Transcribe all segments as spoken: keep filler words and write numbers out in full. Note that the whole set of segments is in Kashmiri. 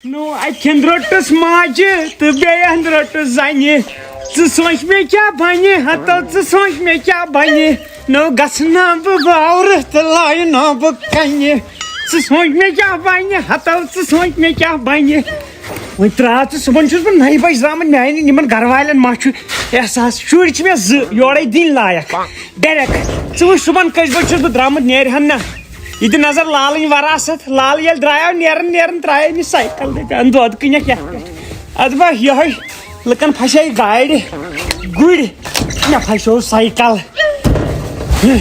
نو اکہِ ہٕنٛدۍ روٚٹُس ماجہِ تہٕ بیٚیہِ ہٕنٛدۍ روٚٹُس زنہِ۔ ژٕ سونچ مےٚ کیٛاہ بنہِ، ہتو ژٕ سونچ مےٚ کیٛاہ بنہِ۔ نو گژھٕ نا بہٕ باورٕ تہٕ لایہِ نا بہٕ کنہِ۔ ژٕ سونچ مےٚ کیٛاہ بنہِ، ہتو ژٕ سونچ مےٚ کیٛاہ بنہِ۔ وۄنۍ ترٛاو ژٕ، صُبحن چھُس بہٕ نَیہِ بجہِ درٛامُت، میانٮ۪ن یِمن گرٕ والٮ۪ن ما چھُ احساس؟ شُرۍ چھِ مےٚ زٕ یورے دِنۍ لایق۔ ڈیرک، ژٕ وٕچھ صُبحن کٔژِ بجہِ چھُس بہٕ درٛامُت، نیرِ ہن نہ۔ یہِ تہِ نظر لالٕنۍ وراثت۔ لالہٕ ییٚلہِ درٛایو، نیران نیران ترٛایے مےٚ سایکل، دَپان، "دۄد کٕنٮ۪کھ یَتھ پٮ۪ٹھ؟" اَدٕ با یِہوٚے، لُکن پھسے گاڑِ گُرۍ، مےٚ پھسیو سایکل۔ وۄنۍ،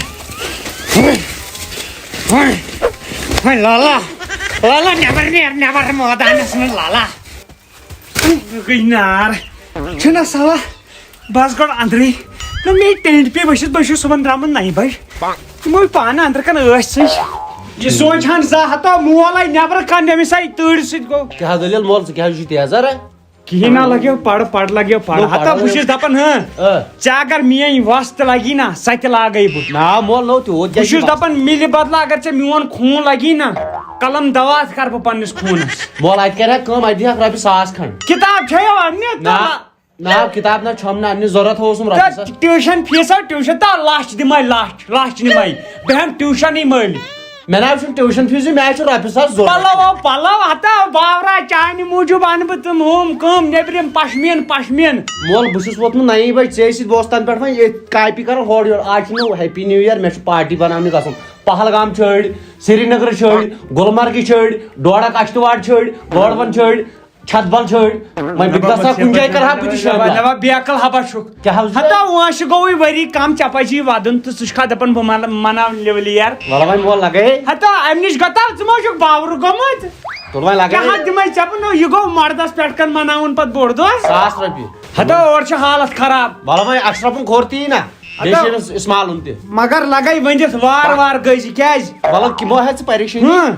وۄنۍ لالا، لالا، نٮ۪بر نیر، نٮ۪بر مٲدانس منٛز لالا۔ گٔے نار۔ چھُنہ سوا، بس گۄڈٕ اندرٕے۔ نہ، مےٚ ٹینٹ پے ؤسِتھ، بہٕ چھُس صُبحن درٛامُت نَیہِ بجہِ۔ تِمو پانہٕ اندرٕ کن ٲسۍ ژٕج۔ یہِ سونٛچ ہن زانٛہہ ہتا مول آیہِ نٮ۪برٕ کن، مےٚ مِس آیہِ تۭرِ سۭتۍ گوٚو۔ کیٛاہ دٔلیٖل مول، ژٕ کیٛازِ چھُ تیزر؟ کِہیٖنۍ نہ لگیو پڑٕ، پڑٕ لگیو پڑٕ۔ نو، ہتا پڑٕ بہٕ چھُس لگیو۔ دپان، ہاں، آ۔ ژےٚ اگر میٲنۍ وس تہِ لگی نا، سۄ تہِ لاگے بہٕ۔ نا مول، نو تیوٗت بہٕ کیٛازِ چھُس وس؟ دپان، مِلہِ بدلہٕ اگر ژےٚ میون خوٗن لگی نا، قلم دوا کرٕ بہٕ پننِس خوٗنس۔ مول، اتہِ کرِ ہا کٲم، اتہِ دِہاکھ رۄپیہِ ساس کھنڈ۔ کتاب چھےٚ یہِ اننہِ؟ نا۔ تہٕ نا، کتاب نہ چھۄم نہ اننٕچ ضروٗرت اوسُم رۄپیہِ ساس۔ تہٕ ٹیوٗشن فیٖسا، ٹیوٗشن تہٕ لچھ دِمے، لچھ، لچھ نِمے۔ بہٕ ہٮ۪مہٕ ٹیوٗشنٕے مٔلۍ۔ مےٚ نہ حظ چھُنہٕ ٹیوٗشن فیٖسٕے، مےٚ حظ چھُ رۄپیہِ ساس ضروٗرت۔ پلو او پلو، ہتا باورا، چانہِ موٗجوٗب انہٕ بہٕ تِم ہُم کٲم نیبرِم پشمیٖن پشمیٖن۔ مول، بہٕ چھُس ووتمُت نَیہِ بجہِ ژےٚ سۭتۍ، بہٕ اوسُس تنہٕ پٮ۪ٹھ وۄنۍ أتھۍ کاپی کران ہورٕ یورٕ۔ آز چھُنہٕ ہیپی نیو ییر، مےٚ چھُ پارٹی بناونہِ گژھُن۔ پہلگام چھِ أڑۍ، سرینگر چھِ أڑۍ، گلمرگہِ چھِ أڑۍ، ڈوڈا کشتواڑ چھِ أڑۍ، لوڈوَن چھِ أڑۍ۔ چھت بل چھٲڑۍ، وۄنۍ بہٕ تہِ گژھٕ ہا کُنہِ جایہِ، کرٕ ہا بہٕ تہِ شٲمِل۔ دپان، بیکل ہبا چھُکھ۔ کیٛاہ حظ چھُ؟ ہتا وٲنٛسہِ گوٚوٕے ؤری کم، ژےٚ پزی ودُن تہٕ ژٕ چھُکھ دپان بہٕ من-، مناو لیولیر۔ وَلہٕ وۄنۍ مول لگے۔ ہتا امہِ نِش گۄتاو، ژٕ ما چھُکھ باورٕ گوٚمُت؟ تُل وۄنۍ لگے۔ کیٛاہ حظ دِمے ژےٚ بہٕ؟ نو، یہِ گوٚو مردس پٮ۪ٹھ کن مناوُن پتہٕ بوٚڑ دۄہ۔ ساس رۄپیہِ۔ ہتا اورٕ چھِ حالت خراب۔ وَلہٕ وۄنۍ اشرفُن کھوٚر تی نا۔ ہتا بیٚیہِ چھِ أمِس اسمالُن تہِ۔ مگر لگے ؤنِتھ وار وار گٔے زِ کیٛازِ؟ وَلہٕ کِمو ہٮ۪تھ ژٕ پریشٲنی؟ ہاں۔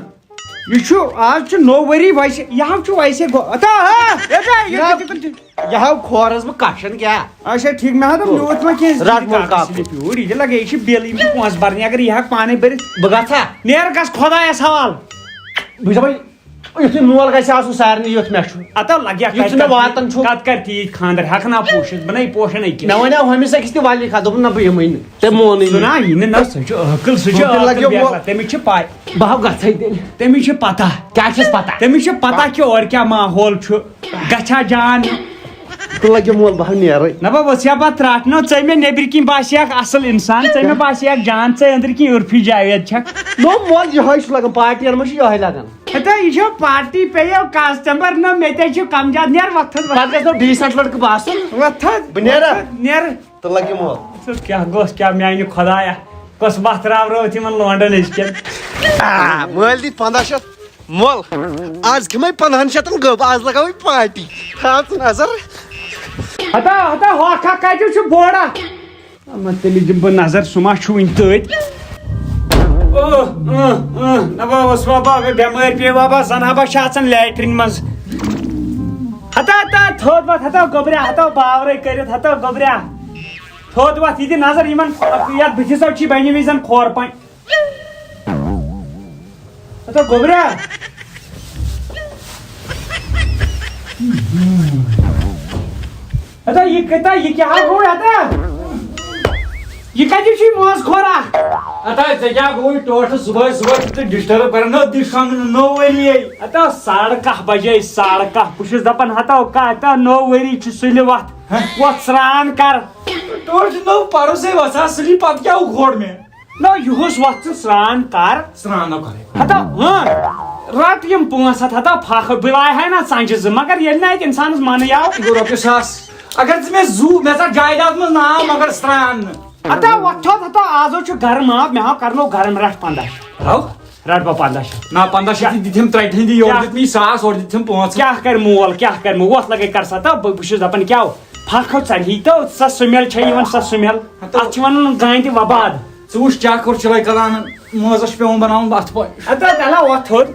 یہِ چھُ، آز چھُ نوٚو ؤری ویسے، یہِ ہا چھُ ویسے گوٚو۔ اَتا، آ، یہِ ہا، یہِ نہ، ہا، یہِ ہا کھورس بہٕ کشن کیٛاہ؟ اچھا، ٹھیٖک، مےٚ ہا دوٚپ، مےٚ ووت وۄنۍ کینٛہہ رٹ مول کاکُن۔ سِلِپ یوٗرۍ، یہِ چھِ لگے، یہِ چھِ بِل، یِم چھِ پونٛسہٕ برنہِ، اگر یہِ ہٮ۪کہٕ پانے بٔرِتھ۔ بہٕ گژھا؟ نیر گژھ خۄدایس حوال۔ بہٕ چھُس دپان، یُتھُے مول گژھِ آسُن سارنٕے یُتھ مےٚ چھُ۔ اَتا لگہِ یُتھ کتھ نہٕ کر-، واتان چھُ۔ کتھ کر تیٖتۍ خانٛدر، ہٮ۪کہٕ نا پوٗشِتھ، بہٕ نے پوشن أکِس۔ مےٚ وَنیٛاو ہُمِس أکِس تہِ ولی کھا، دوٚپُن، نہ، بہٕ یِمٕے نہٕ۔ تٔمۍ مونُے سُہ نہٕ۔ نا، یہِ نہٕ، نہ، سُہ چھُ عٲقل، سُہ چھُ ہُم تہِ عٲقل لگیو بیکلا، مو-، تٔمِس چھِ پاے۔ بہٕ ہاو گژھے تیٚلہِ۔ تٔمِس چھِ پتہ۔ کیٛاہ چھَس پتہ؟ تٔمِس چھِ پتہ کہِ اورٕ کیٛاہ ماحول چھُ، گژھِ ہا جان۔ تہٕ لگیو مول، بہٕ ہاو نیرے۔ نہ بہٕ ؤژھ یا پتہٕ ترٛٹھ، نہ ژٕ مےٚ نیٚبرۍ کِنۍ باسے اکھ اصٕل انسان، ژٕ مےٚ باسے اکھ جان، ژٕ أنٛدرۍ کِنۍ عرفی جاوید چھکھ۔ نو مول، یِہوٚے چھُ لگان، پارٹی یَن منٛز چھُ یِہوٚے لگان۔ ہتا یہِ چھُ پارٹی پیٚیو کسٹمر، نہ مےٚ تہِ چھُ کم زیادٕ، نیر وۄتھُن، پتہٕ گژھِ نو ڈیٖسنٹ لڑکہٕ باسُن۔ وۄتھُن۔ بہٕ نیرا؟ نیر۔ تہٕ لگہِ مول۔ ژٕ کیٛاہ گوٚژھ کیٛاہ میانہِ خۄدایا، کۄس وَتھ راورٲوٕتھ یِمن لونڈن أزکٮ۪ن؟ آ، مٲلۍ دِتۍ پنٛداہ شیٚتھ مۄل۔ آز کھٮ۪مے پنٛدہن شیٚتن گٔب، آز لگاوٕے پارٹی۔ تھاو ژٕ نظر۔ ہتا، ہتا، ہۄکھ ہا کتہِ چھُ بوڑا؟ اما تیٚلہِ دِمہٕ بہٕ نظر، سُہ ما چھُ وُنہِ تٔتۍ؟ اوہ، اۭں، اۭں، نہ بابا، اوس بابا، بٮ۪مٲرۍ پیٚیہِ بابا، زن ہا بہٕ چھِ اژان لیٹرِن منٛز۔ ہتا، ہتا، تھوٚد وۄتھ، ہتا گوٚبریا، ہتا باورے کٔرِتھ، ہتا گوٚبریا۔ تھوٚد وۄتھ، یہِ دِ نظر یِمن، یتھ بٕتھِس آو چھی بنہِ وِزِ زن کھور پنۍ۔ ہتا گوٚبریا۔ ہتا یہِ کتا، یہِ کیٛاہ گوٚو ہتا؟ یہِ کتہِ چھُے مٲنٛز کھورا؟ ہتا ژےٚ کیٛاہ گوٚوُے ٹوٹھٕ صُبحٲے صُبحٲے چھُکھ ژٕ ڈسٹرب کران؟ نٔو دِش کھنٛگہٕ نہٕ نوٚو ؤری یے۔ ہتا ساڑٕ کاہ بجے، ساڑٕ کاہ۔ بہٕ چھُس دپان ہتا کاہ، ہتا نوٚو ؤری چھُ سُلہِ وتھ۔ ہہ؟ وۄتھ سرٛان کر۔ ٹوٹھٕ چھُ نوٚو پرُس ہے وۄتھان سُلی، پتہٕ کیٛاہ گوٚو مےٚ؟ نہ، یُہُس وۄتھ ژٕ سرٛان کر۔ سرٛان نہ کرے۔ ہتا، ہاں، رٹ یِم پانٛژھ ہتھ ہتا پھکھ، بہٕ لایہٕ ہاے نہ ژنجہِ زٕ، مگر ییٚلہِ نہٕ اتہِ انسانس منٕے آو۔ یہِ گوٚو رۄپیہِ ساس۔ اگر ژٕ مےٚ زُو، مےٚ ژٹ جایداد منٛز ناو، مگر سرٛان نہٕ۔ ہتا وۄتھ تھوٚد، ہتا آز حظ چھُ گرم آب، مےٚ ہاو کرنو گرم، رٹ پنٛداہ شیٚتھ۔ ہاو؟ رٹ بہٕ پنٛداہ شیٚتھ۔ نہ، پنٛداہ شیٚتھ تہِ دِتِم ترٛٹہِ ہٕنٛدی، یورٕ کیٛاہ؟ دیُت مےٚ یہِ ساس، اورٕ دِتِم پانٛژھ ہتھ۔ کیٛاہ کرِ مول، کیٛاہ کرِ مول؟ وۄتھ لگے کر سا تہٕ بہٕ، بہٕ چھُس دپان کیٛاہ ہو؟ پھکھ ہو ژَلہِ ہی تہٕ سۄ سُمٮ۪ل چھےٚ یِوان، سۄ سُمٮ۪ل۔ ہتو۔ اتھ چھِ ونان گانہِ تہِ وباد۔ ژٕ وٕچھ چاکھ کوٚر چِلَے کلان مٲنٛزس چھُ پٮ۪وان بناوُن اَتھٕ پٲٹھۍ۔ ہتا تَلہ وۄتھ تھوٚد۔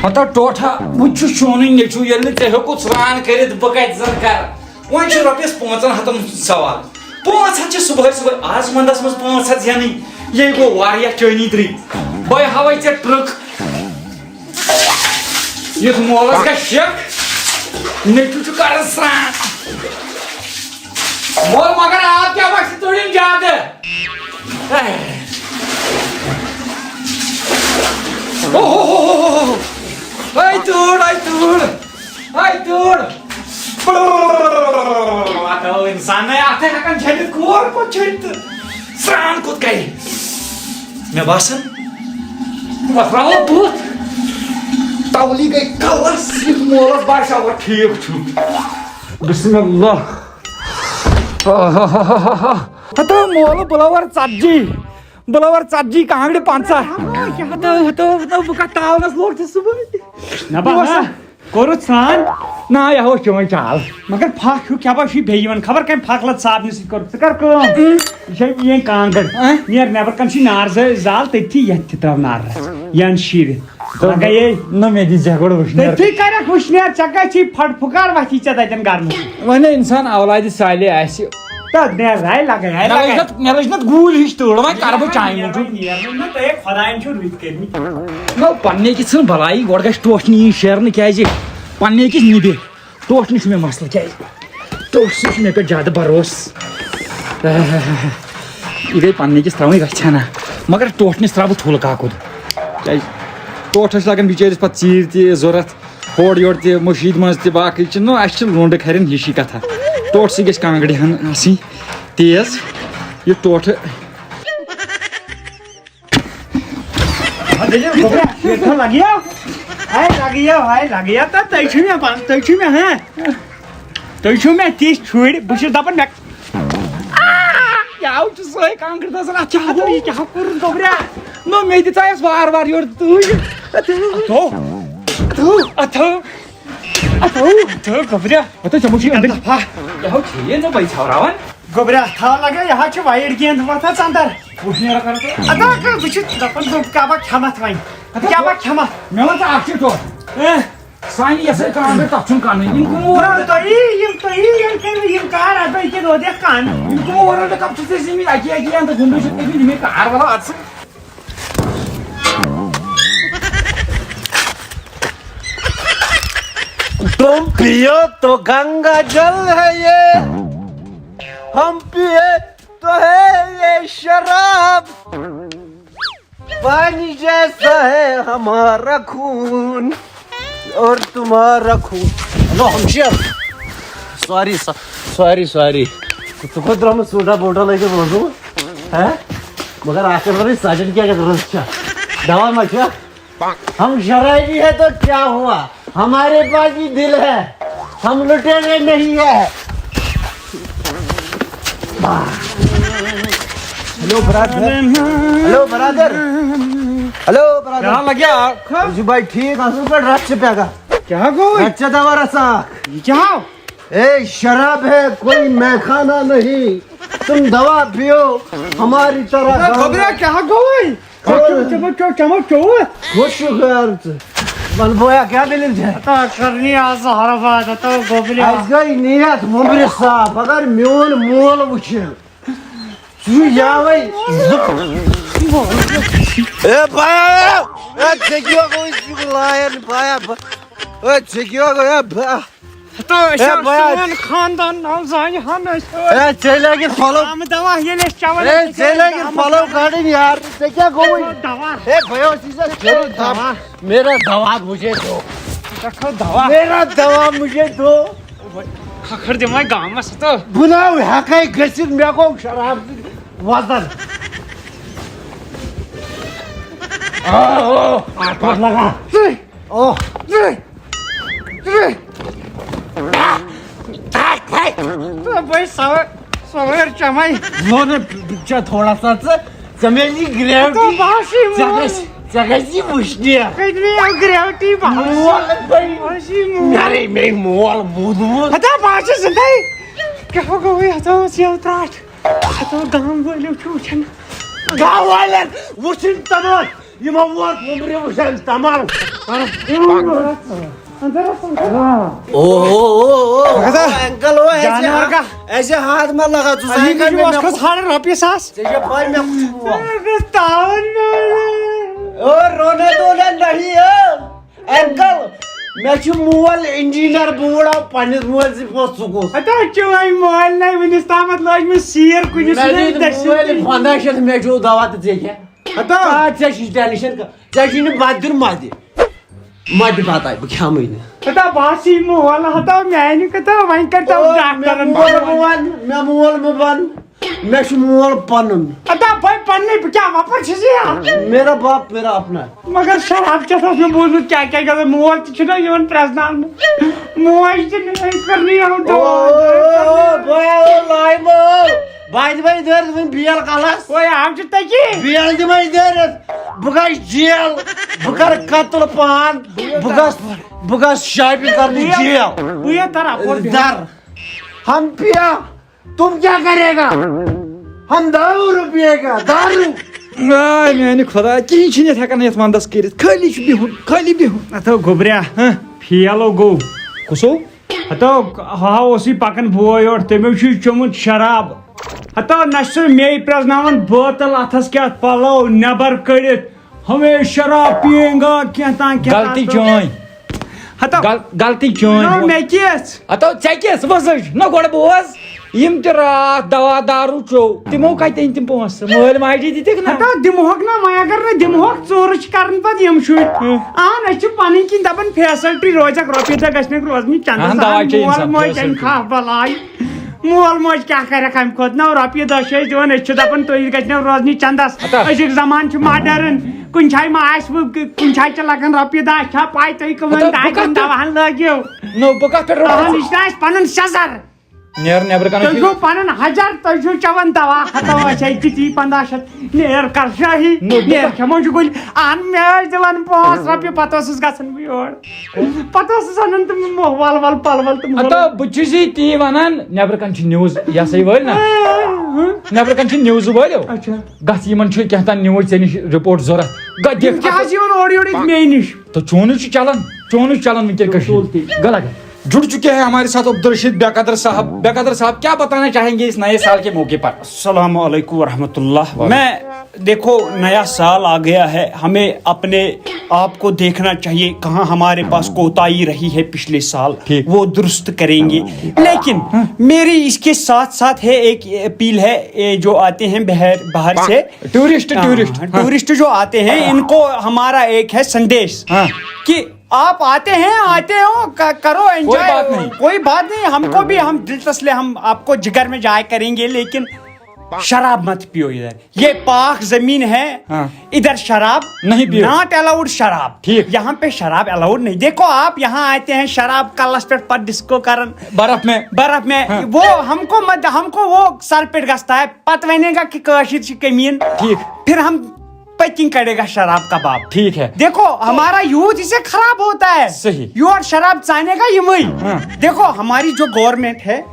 ہتا ٹوٹھا، بہٕ تہِ چھُس چونُے نیٚچوٗ، ییٚلہِ نہٕ ژےٚ ہیوٚکُتھ سرٛان کٔرِتھ، بہٕ کتہِ زن کرٕ؟ وۄنۍ چھِ رۄپیس پانٛژن ہتن ہُنٛد سوال۔ پانٛژھ ہتھ چھِ صُبحٲے صُبحٲے، آز ونٛدس منٛز پانٛژھ ہتھ زینٕنۍ، یے گوٚو واریاہ چٲنی درٕے۔ بہٕ ہاوے ژےٚ ٹرٕک۔ یُتھ مولس گژھِ شک، نیٚچوٗ چھُ کران سرٛان۔ مول، مگر آب کیٛاہ وَسہِ ژٔٹِنۍ زیادٕ؟ اوہ، اوہ، اوہ، اوہ، اوہ۔ ہے، تۭر، ہے، تۭر۔ ہے، تۭر۔ واتو اِنسانَے اَتھٕ ہٮ۪کان چھٔلِتھ، کور کوٚت چھٔلِتھ تہٕ سرٛان کوٚت کَرِ؟ مےٚ باسان، وۄتھراوو بُتھ۔ تَولی گٔے کَلَس، یُتھ مولَس باسیٛو، وۄنۍ ٹھیٖک چھُ۔ بسم اللہ۔ ہتو مولہٕ بُلور ژتجی، بُلور ژتجی کانٛگرِ پنٛژاہ۔ ہتو، ہتو، ہتو، بہٕ کتھ تاونس لوگ ژےٚ صُبحٲے۔ نہ بہٕ بہٕ ہا۔ کوٚرُتھ سرٛان۔ نہ، یہِ ہا اوس چٲنۍ چال۔ مگر پھکھ ہیوٗ کیٛاہ باسہِ بیٚیہِ یِوان؟ خبر کمہِ پھکھ لد صابنہِ سۭتۍ کوٚر۔ ژٕ کر کٲم۔ یہِ چھےٚ میٛٲنۍ کانٛگٕر۔ ہہ؟ نیر نٮ۪بر کن چھِ نار زٕ زال، تٔتھی یتھ تہِ ترٛاو نار۔ ین شیٖرِتھ۔ لگے۔ نہ، مےٚ دِ زیٚہ گۄڈٕ وٕچھ نیر۔ تٔتھی کرکھ وٕشنیر، ژےٚ کتہِ چھُے پھٹ پھُکار وتھی ژےٚ تتٮ۪ن کرنہٕ؟ وۄنۍ اِنسان اولادِ صالح آسہِ۔ تہٕ نیر راے لگے، راے مےٚ لٔج لگے۔ نتھ، مےٚ لٔج نتھ گوٗلۍ ہِش تۭر، وۄنۍ کرٕ بہٕ چانہِ موٗجوٗب۔ نیر وۄنۍ نہ، تۄہے خۄداین چھِو رٕتۍ کٔرمٕتۍ۔ نہ، پننہِ أکِس ژھٕن بلاے، گۄڈٕ گژھِ ٹوٹھ نِنۍ شیرنہٕ، کیازِ پننہِ أکِس نِبہِ۔ ٹوٹھ نِش چھُ مےٚ مسلہٕ، کیازِ ٹوٹھ سۭتۍ چھُ مےٚ پٮ۪ٹھ زیادٕ بروسہٕ۔ یہِ گٔے پننہِ أکِس ترٛاوٕنۍ رژھِ ہنا، مگر ٹوٹھ نِش ترٛاوٕ بہٕ تھُل کاکُد۔ کیازِ ٹوٹھس چھِ لگان بِچٲرِس پتہٕ ژیٖرۍ تہِ ضوٚرتھ۔ ہورٕ یورٕ تہِ، مٔشیٖد منٛز تہِ، باقٕے چیٖز۔ نو، اَسہِ چھِ لوٚنٛڈٕ کھرٮ۪ن ہِشی کَتھا۔ ٹوٹھ سۭتۍ گژھِ کانٛگرِ ہن آسٕنۍ تیز۔ یہِ ٹوٹھٕ۔ ہا، دٔلیٖل گوٚبرا، ییٚتہِ لَگیو۔ ہاے لَگیو، ہاے لَگیو، تہٕ تُہۍ چھِو مےٚ بَن-، تُہۍ چھِو مےٚ، ہاں؟ تُہۍ چھِو مےٚ تِژھ شُرۍ، بہٕ چھُس دَپان مےٚ۔ آ، یہِ آو چھُ سۄے کانٛگٕر دَزان، اَتھ کیٛاہ گوٚو؟ یہِ کیٛاہ کوٚرُن گوٚبرا؟ نہ، مےٚ دِژایَس وار وار یورٕ تۭج۔ اَتھو۔ اَتھو۔ اَتھو۔ اَتھو گوٚبرا۔ اَتھو، ژےٚ ما چھُے أنٛدٕرۍ؟ دَفا۔ یہِ ہو چھے نہٕ بَے ژھاوراوان۔ گوٚبرا، اَتھا لَگا، یہِ ہا چھِ وایِڈ گینٛد وَتھان ژَندَر۔ وٕچھ نیران کَران ژٕ۔ اَدا کَر، بہٕ چھُس دَپان، بہٕ کیٛاہ بہٕ کھٮ۪مَتھ وۄنۍ؟ اَدا کیٛاہ بہٕ کھٮ۪مَتھ؟ مےٚ وَن ژٕ اَکھ چیٖز تورٕ۔ اے۔ سانہِ یَسَے کانٛگٕر تَتھ چھُنہٕ کَنٕے۔ یِم کٕم نہ، اورٕ؟ تۄہہِ یِم، تۄہہِ یِم کٔرِو یِم کار، اَدٕ یہِ کہِ روزِ اَتھ کَن۔ یِم کٕم اورٕ کَپ چھِ ژےٚ زِمٕتۍ اَکی اَکی اَنٛدٕ گُنٛڈٕ چھِ تٔمِس یِمَے کار وَلہٕ اَتھ سۭتۍ۔ تم پیو تو گنگا جل ہے یہ، ہم پیے تو ہے یہ شراب۔ پانی جیسا ہے ہمارا خون اور تمہارا خون۔ ہیلو، ہمشیر۔ سوری، سا-، سوری، سوری۔ ژٕ کوٚت درٛامُت سوٹا بوٹا لٲگِتھ وضوٗ؟ ہہ؟ مگر اَکھ کَتھ وَنٕے، سجن کیٛاہ گژھِ رٕژ چھےٚ؟ دوا ما چھےٚ؟ ہم شرابی ہے تو کیا ہوا؟ ہمارے پاس بھی دل ہے، ہم لٹیرے نہیں ہے۔ ہیلو برادر، ہیلو برادر، ہیلو برادر۔ کیٛاہ لگیا؟ جی بھائی ٹھیک، اصل پٲٹھۍ رچھ پٮ۪گا۔ کیٛاہ گوٚو؟ رچھ دوا رسا۔ یہِ کیٛاہ آو؟ اے شراب ہے، کوئی میخانہ نہیں، تم دوا پیو ہماری طرح۔ ہے، خبرا کیٛاہ گوٚوُے؟ ژےٚ چیوٚو، ژےٚ ما چیوٚو، ژےٚ ما چیوٚوُ؟ خوش شُکر ژٕ۔ وَن بویا، کیٛاہ دٔلیٖل چھےٚ؟ ہتا کرنی آز زہرا باد، ہتا گوٚبریا۔ اَسہِ گٔے نیت وُمبرِ صاف، اگر میون مول وٕچھِ، ژٕ چھُ یاوَے زٕ۔ اے بایا، اے ژےٚ کیٛاہ گوٚو، یہِ چھُ لایَن بایا، اے ژےٚ کیٛاہ گوٚو، اے با-، ہتو، أسۍ ہے، چھِ بیا۔ سون خاندان ناو زانہِ ہن أسۍ۔ ہے، ژےٚ لٲگِتھ پھۄلو۔ آمہٕ دوا ییٚلہِ أسۍ چٮ۪وان ہے، ٲسۍ، ژےٚ لٲگِتھ آمہٕ پھۄلو دوا۔ کَڑٕنۍ یار۔ ژےٚ کیٛاہ گوٚوُے؟ دوا۔ ہے، بھیا، ژٕ چھا دوا۔ میرا دوا مجھے دو۔ ژےٚ کھیوٚو دوا۔ میرا دوا مجھے دو۔ کھکھر دِمے گامس ہتو۔ بہٕ نہ ہٮ۪کَے گٔژھِتھ، مےٚ گوٚو شراب سۭتۍ وزن۔ آ، آ، آ، پتھ لگا۔ ژٕے۔ اوہ۔ تہٕ بٔے سوٲرۍ، سوٲرۍ چمے۔ ووٚن ژےٚ تھوڑا سا ژٕ، ژےٚ مےٚ یہِ گریوٹی۔ تہٕ بہٕ ہا چھُے ژےٚ مول۔ گژھِ، ژےٚ گژھِ یہِ وٕچھنہِ۔ کٔتۍ مےٚ یہِ گریوٹی بہٕ ہا چھُس مول بٔے۔ بہٕ ہا چھُس مول۔ مےٚ رے مے مول موٗدمُت۔ ہتا بہٕ ہا چھُس زِندَے۔ کیٛاہ گوٚو یَتھ اوس یَو ترٛٹھ؟ ہتا گام وٲلِو چھُ وٕچھان۔ گام والٮ۪ن وٕچھِنۍ تَمام۔ یِمو ووت وُمبرِ وٕچھان تمام۔ او، او، او، او، ہتا انکل، او، ایسے جانور ہاتھ، کا۔ ایسے ہاتھ مت لگا، تو علی سائیکل کی میں بس میں کس ہار روپیہ ساس۔ ژےٚ چھےٚ پَے مےٚ کُس چھُ وول۔ بس تاون میں۔ او، رونے دھونے نہیں ہے۔ انکل، مےٚ چھُ مول انجینئر، بہٕ وُڑاو پننِس مٲلۍ سٕنٛدۍ پونٛسہٕ، ژٕ کُس؟ ہتا چٲنۍ مٲلۍ نے وٕنِس تامتھ لٲج مےٚ سیر کُنہِ مےٚ سۭتۍ دِتۍ دٔچھِنۍ مٲلۍ کِنۍ۔ پنٛداہ شیٚتھ، مےٚ چھُ دوا تہٕ ژےٚ کیٛاہ؟ ہتا۔ آ، ژےٚ چھُے ٹینشن کانٛہہ، ژےٚ چھُے نہٕ بتہٕ دیُن، مہ دِ، مہ دِ بتہٕ، بہٕ کھٮ۪مٕے نہٕ۔ ہتا بہٕ ہسا یِمہٕ مول، ہتا میانہِ کتھا وۄنۍ کر تَو او، ڈاکٹرن مےٚ مول مہٕ وَن، مےٚ مول مہٕ وَن، مےٚ چھُ مول پنُن۔ ہتا بھائی پننُے، بہٕ کیٛاہ وۄپر چھُس یہِ؟ میرا باپ میرا اپنا۔ مگر شراب چٮ۪تھ اوس مےٚ بوٗزمُت کیٛاہ کیٛاہ گژھان، مول تہِ چھُنہ یِوان پرٛزناونہٕ، موج تہِ نہٕ، أمۍ کٔر نہٕ یِہُن او، دوا۔ بہٕ آیو لایہِ مٲل۔ بہٕ دِمَے دٲرِتھ وۄنۍ بیل کَلَس۔ وۄنۍ آو چھُ تٔکی۔ بیل دِمَے دٲرِتھ۔ بہٕ گژھٕ جیل۔ بہٕ کَرٕ قتل پان۔ بہٕ گژھٕ، بہٕ گژھٕ شاپِنٛگ کَرنہِ جیل۔ بہٕ یہِ تَرٕ اَپور بیٚہمہٕ۔ در۔ ہم پیا۔ تم کیا کرے گا؟ ہم دارو پیے گا، دارو۔ آے میانہِ خۄدا، کِہیٖنۍ چھِنہٕ یَتھ ہٮ۪کان یَتھ وَندَس کٔرِتھ، خٲلی چھُ بِہُن، خٲلی بِہُن۔ اَتھو گوٚبریا، ہہ؟ فیلو گوٚو۔ کُسو؟ ہتو، ہا اوسُے پَکان بوے یورٕ، تٔمۍ چھُے چوٚمُت شراب۔ ہتو، نہ چھُ سُہ مے پرٛزناوان بٲتل اَتھس کیٛاہ، پَلو نٮ۪بر کٔڑِتھ، ہمیشہ شراب پیئیں گا، کینٛہہ تام، کینٛہہ تام۔ غلطی چٲنۍ۔ ہتو۔ غل-، غلطی چٲنۍ۔ نو، مےٚ کیٛاہ؟ ہتو، ژےٚ کیٛاہ؟ ژٕ بوز حظ۔ نہ، گۄڈٕ بوز۔ یِم تہِ راتھ دوا دارو چو، تِمو کتہِ أنۍ تِم پونٛسہٕ؟ مٲلۍ ماجی دِتِکھ نہ؟ ہتا دِمہوکھ نہ، وۄنۍ اگر نہٕ دِمہوکھ، ژوٗرٕ چھِ کران پتہٕ یِم شُرۍ۔ ہُم۔ آ، أسۍ چھِ پنٕنۍ کِنۍ دپان فیسلٹی روزٮ۪کھ، رۄپیہِ دہ گژھِ نہٕ روزنہِ چندس۔ اہن، دوا آ، چھِ مول انسان موج فیسلٹی۔ امہِ خاف بلاے۔ مول موج کیٛاہ کرٮ۪کھ امہِ کھۄتہٕ؟ نہ، رۄپیہِ دہ چھِ أسۍ دِوان، أسۍ چھِ دپان تُہۍ گژھِ نہٕ روزنہِ چندس۔ ہتا۔ أزیُک زمانہٕ چھُ ماڈرن، کُنہِ جایہِ ما آسہِ وۄنۍ، کُنہِ جایہِ چھِ لگان رۄپیہِ دہ، چھا پاے تُہۍ کٕمن ہتا، بہٕ دادٮ۪ن کتھ پٮ۪ٹھ، دواہن لٲگِو؟ نو، بہٕ کتھ پٮ۪ٹھ روزٕ؟ تُہنٛد یہِ چھُ نہ اَسہِ پنُن سٮ۪زر۔ نیر نیبرٕ کنہِ تُہۍ چھِو۔ چھِو پنُن حجر، تُہۍ چھِو چٮ۪وان دوا ہتو اَسہِ ہے تِتی پنٛداہ شیٚتھ۔ نیر کر شاہی، نو، بہٕ نیر کر- کھٮ۪مو چھُ گُلۍ۔ اہن مےٚ ٲسۍ دِوان پانٛژھ رۄپیہِ، پتہٕ اوسُس گژھان بہٕ یور۔ پتہٕ اوسُس انان تِم مۄہ-، ول ول پل ول تِم ہتو، بہٕ چھُس یی تی ونان، نیبرٕ کنہِ چھِ نِوٕز، یہِ ہسا یہِ وٲلۍ نا۔ ہہ؟ نیبرٕ کنہِ چھِ نِوزٕ وٲلۍ۔ اچھا۔ گژھ یِمن چھُ کینٛہہ تام نِوٕز ژےٚ نِش رپورٹ ضوٚرتھ۔ گژھ دِکھ یِم کیٛاہ حظ یِوان اورٕ یورٕ یِتھ مے نِش؟ تہٕ چون چھُ چلان، چون چھُ چلان وٕنکیٚن کٔشیٖرِ۔ تُل تیٚلہِ۔ گلہ گلہ۔ जुड़ चुके हैं हमारे साथ अब्दुल रशीद बेकदर साहब। बेकदर साहब, क्या बताना चाहेंगे इस नए साल के मौके पर? السلام علیکم ورحمۃ اللہ۔ وعلیکم۔ میں، देखो, नया साल आ गया है, हमें अपने आप को देखना चाहिए, कहाँ हमारे पास कोताही रही है पिछले साल, ठीक। वो दुरुस्त करेंगे। लेकिन हाँ। मेरी इसके साथ साथ है एक अपील है, ये जो आते हैं बहर, बाहर से, टूरिस्ट, हाँ, टूरिस्ट, हाँ, हाँ। टूरिस्ट जो आते हैं, इनको हमारा एक है संदेश हाँ। कि आप आते हैं, आते हो, क-, करो एंजॉय, कोई बात नहीं। कोई बात नहीं, हमको भी, हम दिल तसले, हम आपको जिगर में जाया करेंगे, लेकिन शराब मत पियो इधर, ये पाक जमीन है। हाँ। इधर शराब नहीं पियो। Not allowed शराब। ठीक। यहाँ पे शराब अलाउड नहीं। देखो, आप यहाँ आते हैं, शराब का लस्टर पर डिस्को करन बर्फ में। बर्फ में। हाँ। वो हमको मत, हमको वो सर पिट गस्ता है, पत वनेगा कि काशिर ची कमीन। ठीक। फिर हम पैकिंग करेगा शराब कबाब। ठीक है। देखो, हमारा यूथ इसे खराब होता है। सही। यू और शराब चाहने का ये वही। हाँ। देखो, हमारी जो गवर्नमेंट है,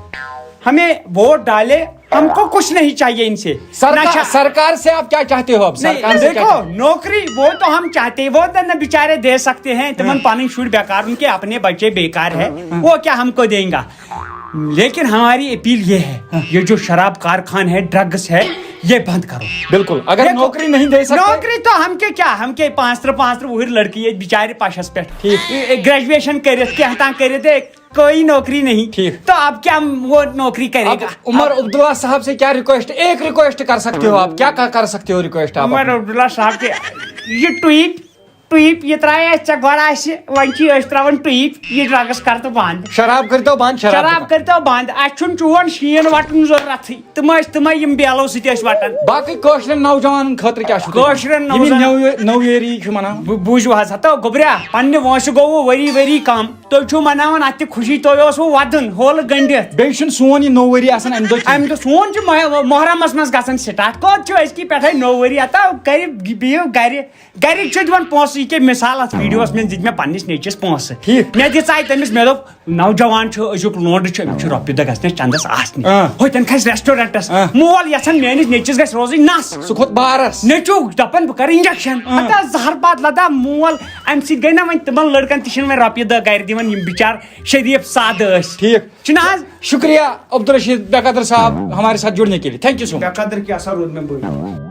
हमें वोट डाले, हमको कुछ नहीं चाहिए इनसे। सरकार, नशा सरकार से आप क्या चाहते हो अब? नहीं, सरकार से क्या देखो, चाहते हो? नौकरी वो तो हम चाहते हैं, वो तो न बेचारे दे सकते हैं, तुमन हाँ। पानी छूट बेकार, उनके अपने बच्चे बेकार है, हाँ। वो क्या हमको देंगा? लेकिन हमारी अपील ये है, हाँ। ये जो शराब कारखान है, ड्रग्स है, ये बंद करो। बिल्कुल, अगर देखो, नौकरी नहीं दे सकते नौकरी तो हमके क्या, हमके पांच तरह, पांच तरह वही लड़की है बेचारे पाशस पे। ठीक। ग्रेजुएशन करे, क्या हता करे थे, कोई नौकरी नहीं। ठीक। तो अब क्या वो नौकरी करेगा? अब उमर अब अब्दुल्ला साहब से क्या रिक्वेस्ट, एक रिक्वेस्ट कर सकते हो आप, क्या कर, कर सकते हो रिक्वेस्ट आप उमर अपनी? अब्दुल्ला साहब के ये ट्वीट, ट्वीट ये त्राय अच्छा गड़ा से वंची अस्त्रावन ट्वीट ये ड्रग्स कर तो बंद। शराब कर तो बंद, शराब शराब कर तो बंद। अच्छुन चुवन शीन वाटन जरूरत थी। تِم ٲسۍ تِمے یِم بیلو سۭتۍ ٲسۍ وَٹان۔ باقٕے کٲشرٮ۪ن نوجوانن خٲطرٕ کیٛاہ چھُو تُہۍ؟ کٲشرٮ۪ن یِم یِم نوجوان نٔو، نٔو ؤری چھِ مناوان۔ بہٕ بوٗزِو حظ، ہتو گوٚبریا، پننہِ وٲنٛسہِ گوٚو وۄنۍ ؤری ؤری کم۔ تُہۍ چھِو مناوان اَتھ تہِ خوشی، تُہۍ اوسوٕ وَدُن، ہولہٕ گٔنٛڈِتھ۔ بیٚیہِ چھُنہٕ سون یہِ نوٚو ؤری آسان اَمہِ دۄہ کینٛہہ۔ اَمہِ دۄہ سون چھُ مح-، محرمس منٛز گژھان سٹارٹ۔ کوٚت چھُ أزکی پٮ۪ٹھے نوٚو ؤری؟ ہتو کٔرِو، بِہِو گرِ۔ گرِکۍ چھِ دِوان پونٛسہٕ، یہِ کیٛاہ مثال اَتھ ویٖڈیوَس منٛز دِتۍ مےٚ پنٛنِس نیٚچوِس پونٛسہٕ۔ ٹھیٖک۔ مےٚ دِژاے تٔمِس، مےٚ دوٚپ، نوجوان چھُ، أزیُک لونڈٕ چھُ، أمِس چھُ رۄپیہِ دَہ گژھنَس چندَس آسنہِ۔ آ۔ ہوٚتٮ۪ن کھسہِ ریسٹورنٹَس۔ آ۔ مول یَژھان میٛٲنِس نیٚچوِس گژھِ روزٕنۍ نَس۔ سُہ کھوٚت بارَس۔ نیٚچوٗ دَپان، "بہٕ کَرٕ انجیکشن۔" آ۔ ہتا زہر باد لدا مول، اَمہِ سۭتۍ گٔے نہ وۄنۍ تِمَن لٔڑکَن تہِ چھِنہٕ وۄنۍ رۄپیہِ دَہ گَرِ دِوان، یِم بِچار شریٖف سادٕ ٲسۍ۔ ٹھیٖک۔ چھُنہٕ حظ؟ شُکریہ عبدالرشید بیقدر صاحب ہمارے ساتھ جڑنے کے لیے۔ Thank you so much۔ بیقدر کیٛاہ سا روٗد مےٚ بٔڑ۔